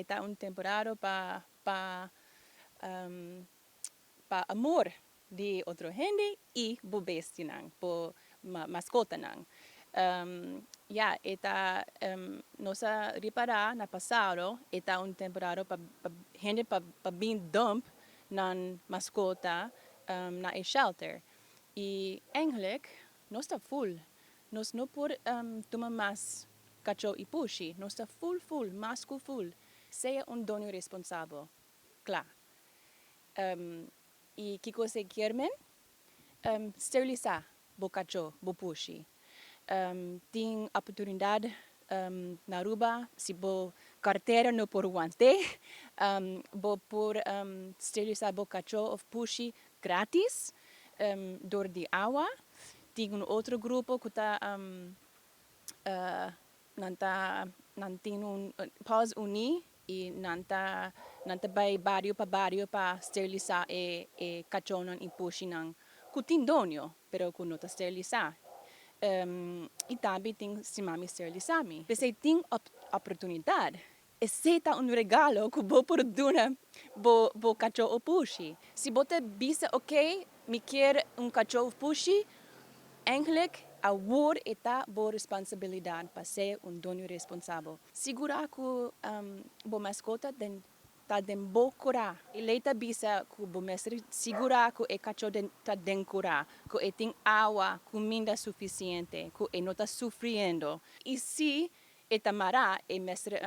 Ta un temporada pa amor di otro hende y bo bestianan, bo mascotanan. Ja, e ta nos a ripara na pasado, e ta un temporada pa hende pa bin dump nan mascota na e shelter. Y eigenlijk, nos ta full. Nos no por tuma mas cacho y pushi. Nos ta full, full, mas cu full. Sea un doño responsabel. Cla. Y kico esey kiermen? Steriliza bo cacho, bo pushi. Tin oportunidad na Aruba, si bo cartera no por wanta, bo por steriliza bo cacho of pushi gratis door di awa. Tin un otro grupo cu ta nan tin un Paws Uni y nan ta bay bario pa bario pa steriliza e cachonan y pushinan cu tin doño, pero cu no ta steriliza. Y tambe tin Stimami Sterilisami. Pesey tin oportunidad. Esey ta un regalo cu bo por duna bo cacho of pushi. Si bo ta bisa, "Ok, mi kier un cacho of pushi", eigenlijk awor ta bo responsabilidad pa ser un doño responsabel. Sigura cu bo mascota ta den bo cura. E ley ta bisa cu bo mester sigura cu e cacho ta den cura, cu e tin awa, cuminda suficiente, cu e no ta sufriendo. Y si e ta mara, e mester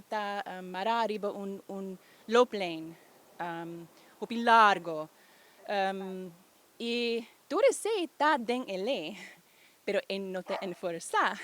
ta mara riba un looplijn, hopi largo. Y tur esey ta den e ley, pero e no ta enforsa.